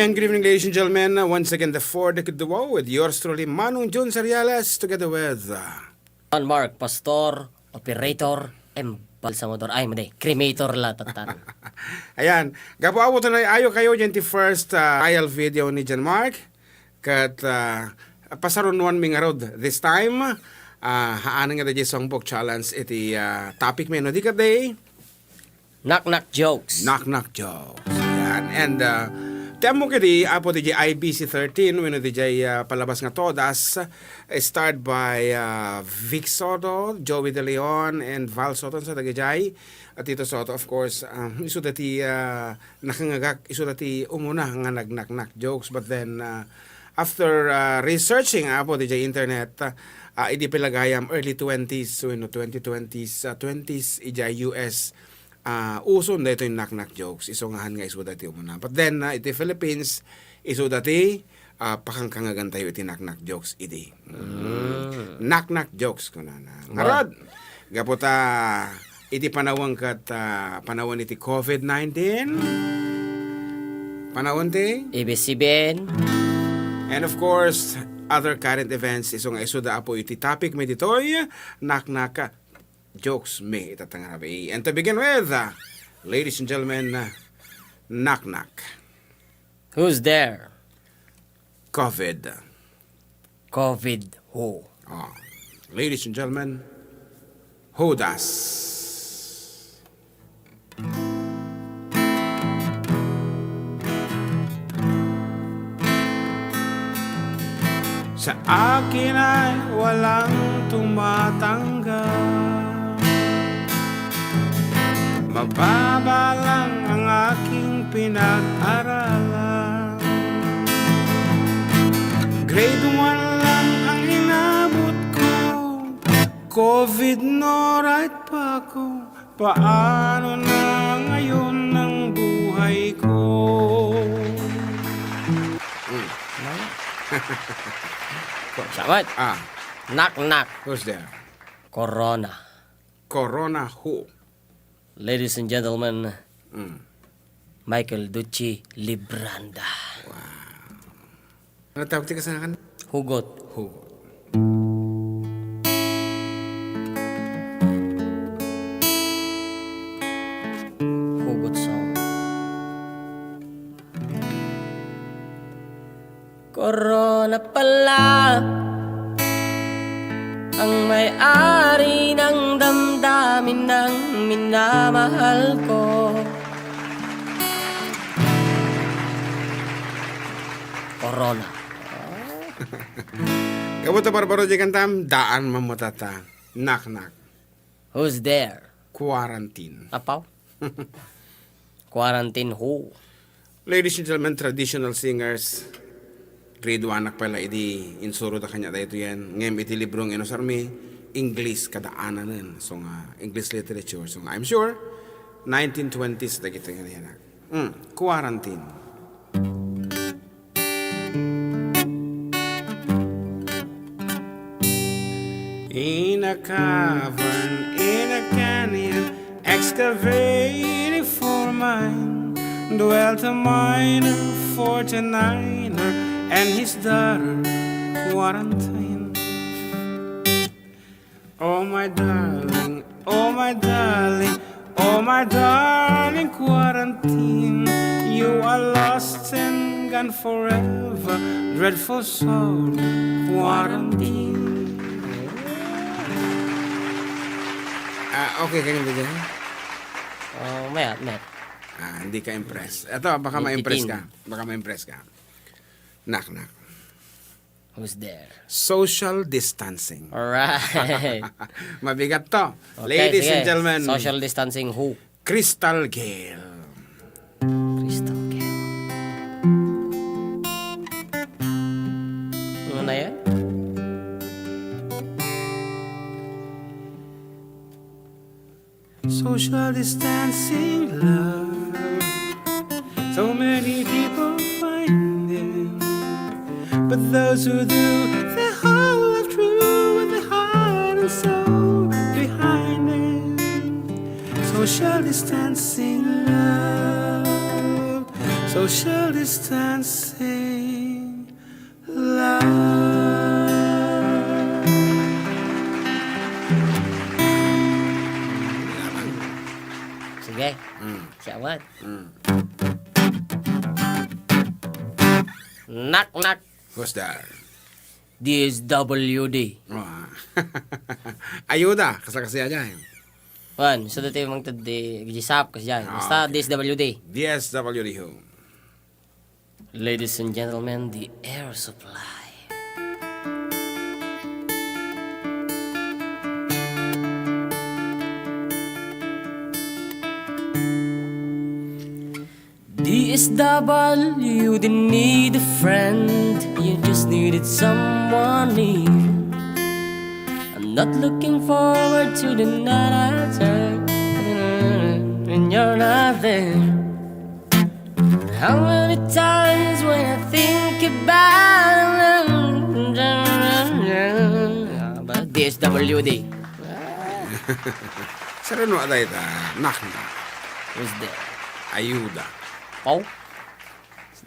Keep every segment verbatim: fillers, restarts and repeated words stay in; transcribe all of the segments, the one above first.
And good evening, ladies and gentlemen. Once again, the four decade duo with yours truly, Manong Jun Seriales, together with, uh, John Mark, pastor, operator, and balsamador. Ay, madi, cremator la, tatan. Ayan. Gapu apo tayo, ayo kayo dyan ti first, uh, trial video ni John Mark. Kat, uh, pasarunwan mi ngarud this time. Uh, haanen nga dayjay Songbook Challenge iti, uh, topic mi no di ket day. Knock knock jokes. Knock knock jokes. Ayan. And, uh, ti ammok idi, apo, dayjay I B C thirteen, wenno dayjay, uh, palabas nga todas, uh, starred by, uh, Vic Sotto, Joey De Leon, and Val Sotto, sa dagijay, at Tito Sotto, of course, uh, isu dati, uh, nakangagak, isu dati umuna nga nag-knock knock jokes, but then, uh, after, uh, researching, apo, dayjay internet, uh, idi pay la gayam early twenties, wenno twenty twenties, uh, twenties, ijay U S, ah, uson daytoy knock-knock jokes, isu ngahan nga isuda ti umuna. But then, ah, iti Philippines, isuda ti, ah, pakangkangagantayo iti knock-knock jokes idi. Mm. Mm. Knock-knock jokes, kunana. Wow. Ngarud, gapu ta iti panawen ket, ah, panawen iti covid nineteen, panawen ti A B S C B N. And of course, other current events, isu nga isuda apo iti topic mi ditoy, knock-knock jokes mi ita nga rabii. And to begin with, uh, ladies and gentlemen, uh, knock knock. Who's there? COVID. COVID who? Ah, ladies and gentlemen, who does? Sa akin ay walang tumatanggap. Mababa lang ang aking pinag-aralan. Grade one lang ang inabot ko. COVID no right pa ako. Paano na ngayon ang buhay ko? Mm. Salamat. Ah. Knock, knock. Who's there? Corona. Corona who? Ladies and gentlemen, Mm. Michael Ducci Libranda. Wow. Ano tawag ti kasanakan? Hugot. Hugot. Hugot song. Corona pala ang may-ari ng damdamin ng minamahal ko. Corona. Gapu ta barbaro di kantam, daan mamutata. Knock, knock. Who's there? Quarantine. Apaw? Quarantine who? Ladies and gentlemen, traditional singers, grade one ak pala idi insuro da kanya dayto yan. Ngem iti libro nga inusar mi, English kada ananen. So nga, English literature. So nga, I'm sure, nineteen twenties dagito nga yan. Hmm, quarantine. In a cavern, in a canyon, excavating for mine, dwelt a miner, forty-niner, and his daughter, Quarantine. Oh my darling, oh my darling, oh my darling Quarantine, you are lost and gone forever, dreadful soul, Quarantine. Ah, okay ka nga dyan? Oh, mayat, mayat. Ah, hindi ka impress. Ito, baka ma-impress ka. Baka ma-impress ka. Knock, knock. Who's there? Social distancing. Alright. Mabigat to. Okay, ladies and gentlemen. Social distancing who? Crystal Gayle. Crystal Gayle. Ano na yan? Social distancing love. So many people find it, but those who do, they hold it true with their heart and soul behind it. Social distancing love. Social distancing. Sige. Mm. Siya man. Mm. Knock, knock. Who's there? D S W D. Ah. Ayuda, kasakasi aja. Wan, so dati mang tadi, gisap, kasi dyan. Basta, okay. D S W D. D S W D ho. Ladies and gentlemen, the air supply. D S W didn't need a friend, you just needed someone near. I'm not looking forward to the night I turn when you're not there. How many times when I think about it, D S W D. Sarano a dayta, nakna. Who's there? Ayuda. Pau?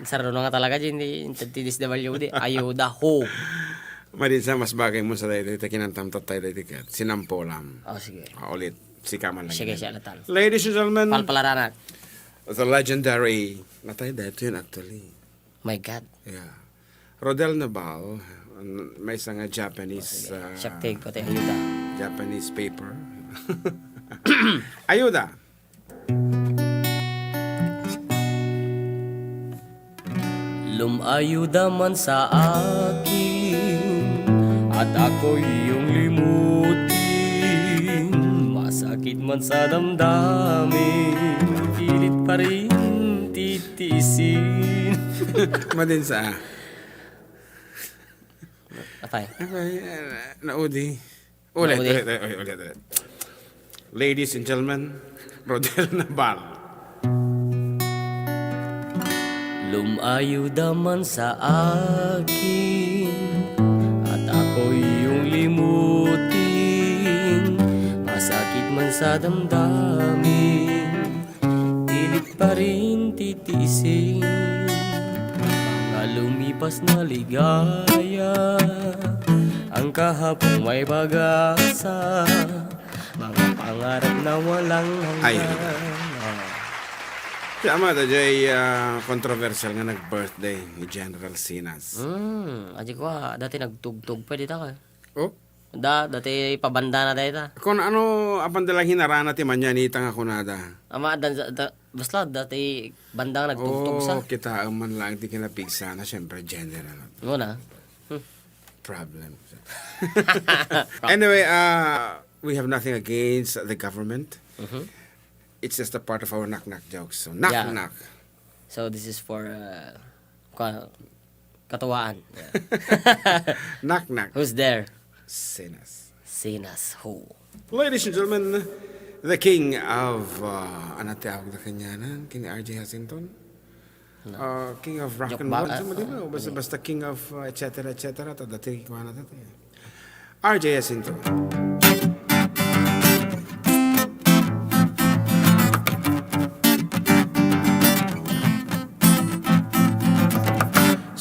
Sarano nga talaga, di, di, D S W D. Ayuda, ho. Madin sa mas bagay mo sa dayta, ita kinantam tattay dayta ket. Sinampolam. Oh, sige. Ah, ulit. Sika man lang. Sige, yan. Siya na tal. Ladies and gentlemen, palpalaranak. The legendary. Natay dayta yun, actually. My God. Yeah. Rodel Naval, maysa nga Japanese, oh, sige. Ah, siya take ko tayo, ayuda. Japanese paper. Ayuda. Lumayuda man sa akin at ako'y iyong limutin. Masakit man sa damdamin, pilit pa rin titiisin. Madin sa. Apay? Apay, ah, naudi. Ulit, naudi. Ulit, ulit, ulit, ulit. Ladies and gentlemen, Rodel Naval. Lumayuda man sa akin at ako'y iyong limutin. Masakit man sa damdamin, pilit pa rin titiisin. Mga lumipas na ligaya, ang kahapon may pag-asa. Mga pangarap na walang hanggan. Ay, ano ba? Oh. Siya, ama, da jay, ah, controversial nga nag-birthday ni General Sinas. Hmm, adi ko, ah, dati nagtugtog pa dita ka. Oh? Da, dati pabanda na dayta. Kun ano, apan da lang hinarana ti manyanita nga kunada. Ama, dan, da, basta dati bandang nagtugtog sa. Oh, kita man lang ti kinapigsana, siyempre, general. Muna. Hmm. Problem. Anyway, uh, we have nothing against the government. Mhm. It's just a part of our knock-knock jokes. So, knock-knock. Yeah. So, this is for, uh, kwa-, katuwaan. Yeah. Knock-knock. Who's there? Sinas. Sinas who? Ladies and gentlemen, the king of, uh, ano ti awag na kanyanan? Kini R J Jacinton? Ano? Uh, king of rock and roll, ah, sama, di ba? Basta, ano, basta king of, uh, et cetera, et cetera. Ta dati, kuha na dati. R J Jacinto.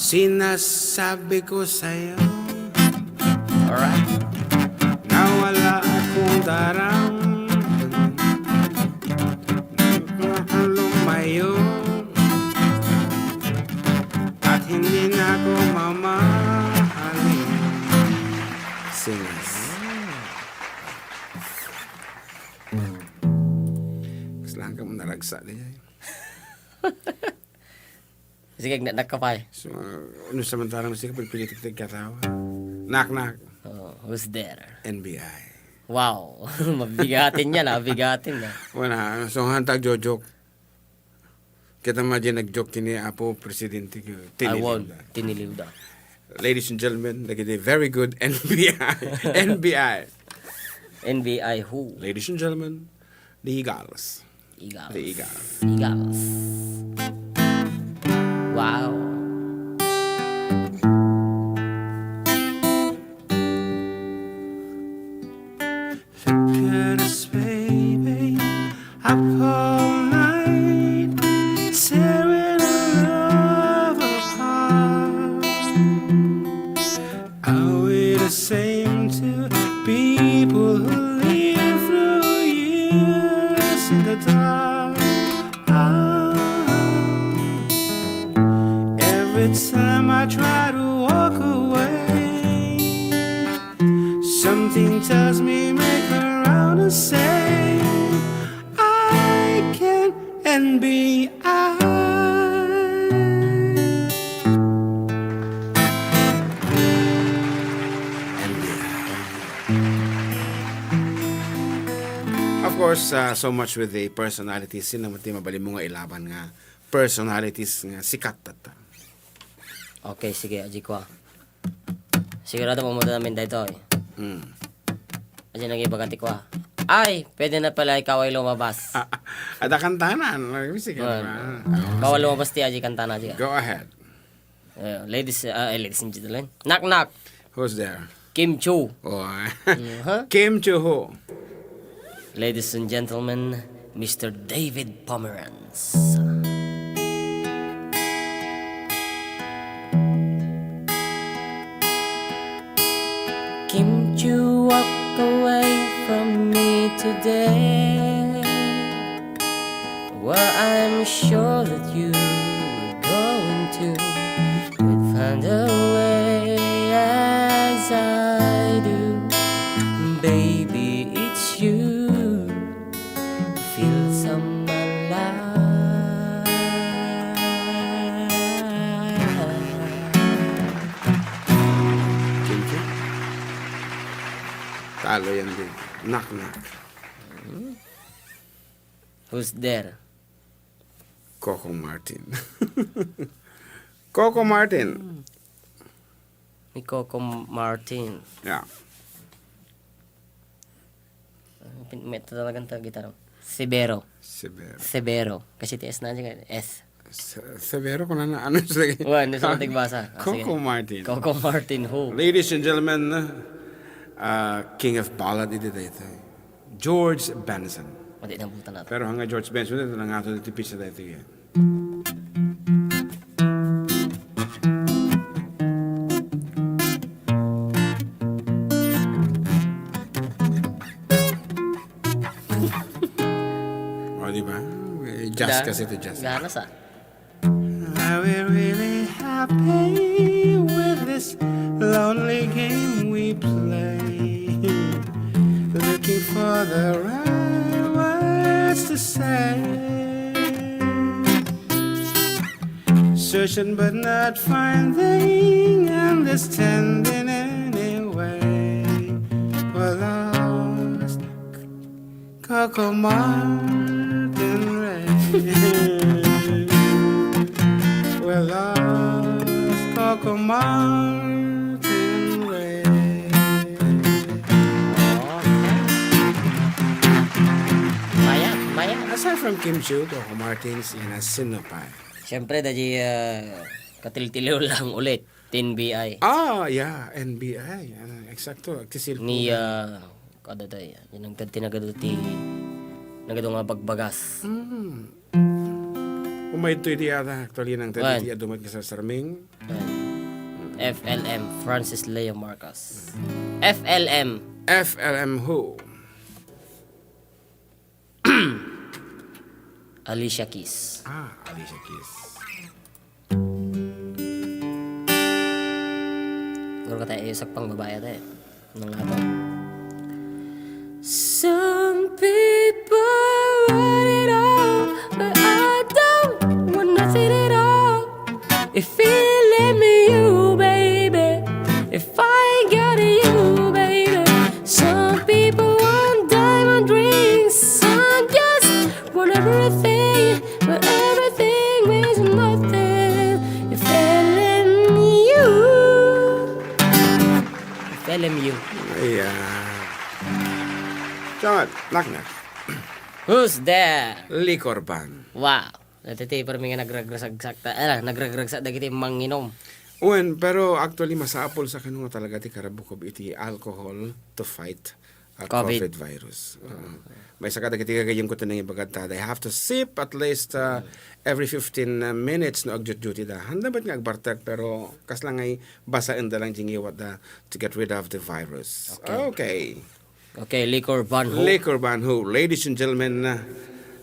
Sinasabi ko sa'yo, alright, na wala akong daramdaman. Lumayo at hindi na ako mamahalin. Sinas. Mas lang ka mo naragsa di ay. Sige, na, nakapay. So, uh, ano samantalang sige, pagpilitik ti katawa. Knock, knock. Oh, who's there? N B I. Wow. Mabigatin yan, ah. Bigatin, ah. Wala. So, hantag jojok. Kita ma di nag-joke kini Apo Presidente, tiniliw da. Tiniliw da. Ladies and gentlemen, dagiti very good N B I. N B I. N B I who? Ladies and gentlemen, the Eagles. Eagles. The Eagles. Eagles. Wow. Look at us, baby, up all night, staring in the Are we the same two people who live through years in the dark? Every time I try to walk away, something tells me make a round and say, I can and be I. And, uh, of course, uh, so much with the personalities. Sino man ti mabalin mo nga ilaban nga personalities nga sikat tatta? Okay, sige, Aji Kwa. Sigurado mamuda namin daytoy. Hmm. Aji nang ibaga ti Kwa. Ay, pwede na pala ikaw ay lumabas. Ah, ah, ada kantanan. Sige, Well, di ba? Bawal lumabas ti Aji kantana, Aji. Go ahead. Eh, ladies, ah, eh, ladies and gentlemen. Knock, knock. Who's there? Kim Chu. Oh, Aha. Kim Chu who? Ladies and gentlemen, Mister David Pomeranz. Kim Chu walk away from me today. Well, I'm sure that you were going to would find a way as I do. Baby, it's you. Feel some alive. Thank you. Talo yan din. Knock, knock. Who's there? Coco Martin. Coco Martin. Ni Coco Martin. Yeah. Pin-, may talagang ta-, gitara. Severo. Severo. Severo. Kasi ti S na dyan, S. Se-, Severo, kung ano, ano sa Wan, sa Ah, tigbasa. Ah, sige. Coco Martin. Coco Martin, who? Ladies and gentlemen, uh, King of Ballad, iti daytoy. George Benson. Pati na buta natin. Pero hanggang George Benson, ito na nga ito, iti pizza daytoy. O, di ba? Eh, jazz Da-, kasi ito, jazz. Ganas, ah. Are we really happy with this lonely game we play? Looking for the right words to say. Searching but not finding, understanding anyway. We're lost, Coco Martin Ray. We're lost, Coco Martin Ray. Maya, maya. Aside from Kim Chiu, Coco Martin, sino, sino pa? Siyempre, dadi, ah, katiltiliw lang ulit, Tin B I. Ah, yeah, N B I. Ah, eksakto, agtisilpo Ni, na. Ah, kada tayo, yan ang tinagado ti, nagado nga bagbagas. Mm. Umayto iti ada, actually, nang Wan. Tadi ti adumat nga sarsarming. Wan. F L M, Francis Leo Marcos. F L M. F L M who? Alicia Keys. Ah, Alicia Keys. Guro ka tayo, isak pang babae tayo. Nang ato. Some people want it all, but I don't want nothing at all. If it let me you, baby, if I got you, baby. Some people want diamond rings, some just want everything, but everything means nothing. If it let me you. If it let me you. Ayan. John, knock knock. Who's there? Liquor Band. Wow. Dati ti permi nga nagragragsak ta, ah, nagragragsak dagiti manginom. Wen, pero actually, masapul sa kano nga talaga ti karabukob iti alcohol to fight ah, COVID. COVID virus. Oo. Maysa kadagiti gagayyemko ti nangibaga ta, they have to sip at least, ah, every fifteen minutes no agduty-duty da. Haanda met nga agbartek, pero kasla nga basaenda lang diay ngiwatda to get rid of the virus. Okay. Okay. Okay, Liquor Van Hool. Liquor Van Hool. Ladies and gentlemen, uh,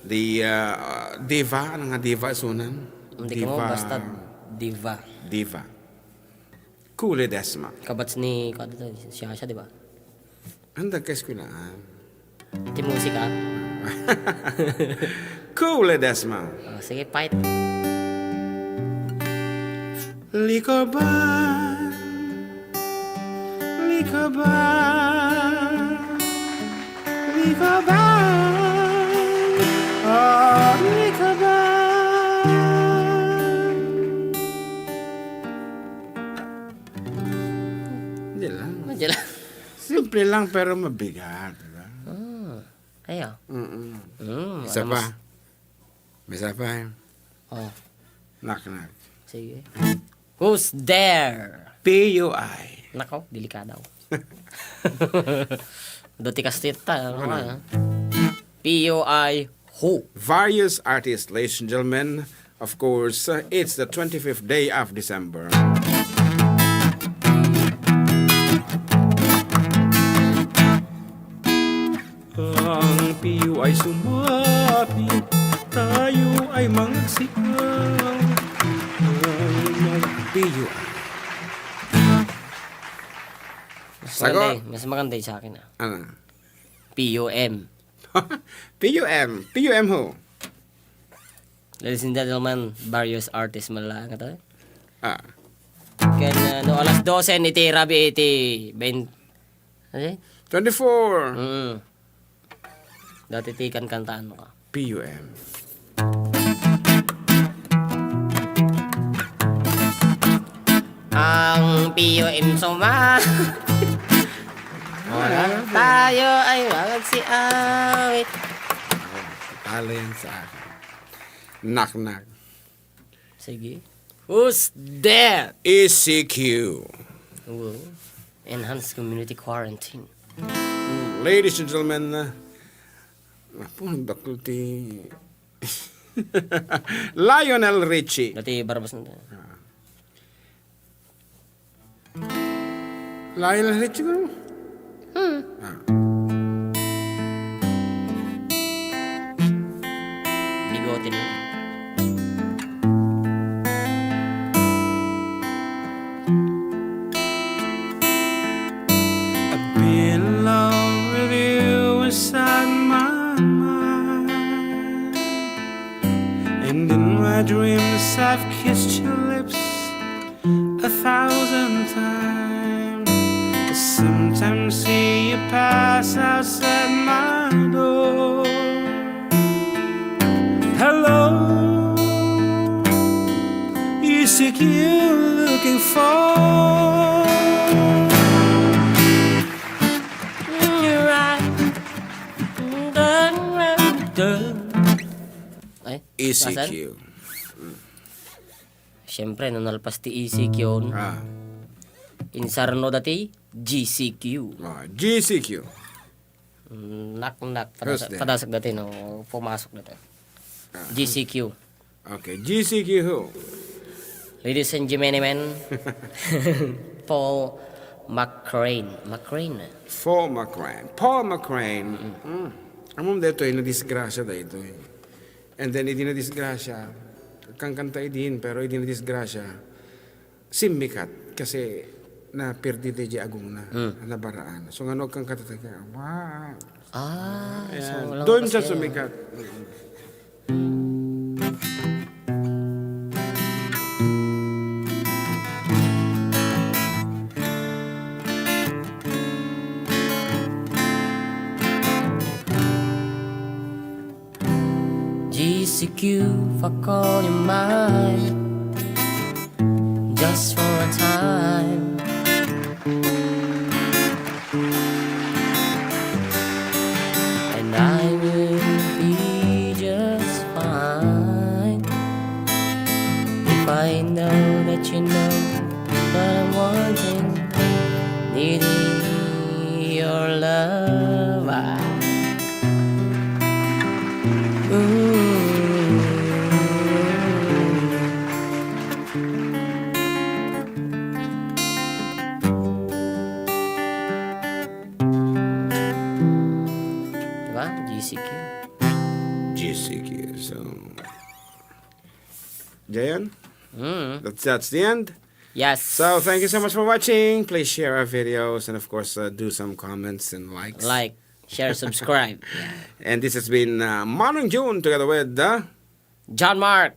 the, uh, diva, ano nga diva isunan? Hindi ka mo, basta diva. Diva. Diva. Kuledesma. Kabats ni, kada to, siya, siya, di ba? Haanda ka eskwelahan. Ti musika? Kuledesma. Oh, sige, fight. Likoban, likoban, likoban, oh, likoban. Hindi lang. Hindi lang. Simple lang pero mabigat, di ba? Ah, ayo. Mm-mm. Mm, isa ano pa. Mas- May isa pa, eh. Oh. Knock, knock. Sige. Who's there? P U I. Nako, delikado. Duti kastit ta, ano. Ano? Ka, ah? P U I who? Various artists, ladies and gentlemen. Of course, uh, it's the twenty-fifth day of December. Ang P U I sumapit, tayo ay mangagsikaw. Ang mag-, P U I. Mas Sagot. Maganda eh. Mas maganda yung sa akin, ah. Ano? P U M. P U M. P U M who? Ladies and gentlemen, various artists man lang ito. Ah. Ken, uh, no alas dose ni ti rabii iti bain-, ano yun? Twenty-four. Mm. Dati ti kankantaan mo ka. P U M. Ang P U M suma. Wala. Tayo ay magsiawit. Talo yan sa akin. Knock, knock. Sige. Who's there? E C Q. Wow. Enhanced community quarantine. Ladies and gentlemen, uh, apo, nagdakkel ti Lionel Richie. Dati barabas na tayo. Ah. Lionel Richie ko. Hmm. Ah. Bigote na. I've been in love with you inside my mind. And in my dreams I've kissed your lips a thousand times. I sometimes see you pass outside my door. Hello, is it you looking for? You're right. Ay, E C Q. Siyempre, no nalpas ti E C Q, ah, insarno dati, G C Q. Ah, G C Q. Mm, knock, knock. Who's there? Padasag dati, no? Pumasok dati. Ah. G C Q. Okay, G C Q who? Ladies and gentlemen, Paul McCrane. McCrane. Paul McCrane. Paul McCrane. Mm. Mm. Ammom daytoy, nadisgrasya daytoy. And then, idi nadisgrasya, kankanta idin, pero idi nadisgrasya, simmikat kasi napirdi ti agongna, hmm, nabaraan. So, ngano agkankanta tayo? Wow. Ah, ayan. So, wala. Doon siya kasi sumikat. G C Q, fuck all your mind, just for a time. And I will be just fine if I know that you know that I'm wanting, needing your love. Jayan, Mm. that's, that's the end. Yes. So thank you so much for watching. Please share our videos and, of course, uh, do some comments and likes. Like, share, subscribe. Yeah. And this has been uh, Manong June together with uh, John Mark.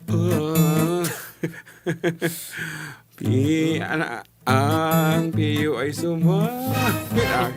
uh, Pi, ana, ang P U ay sumapit. Ah,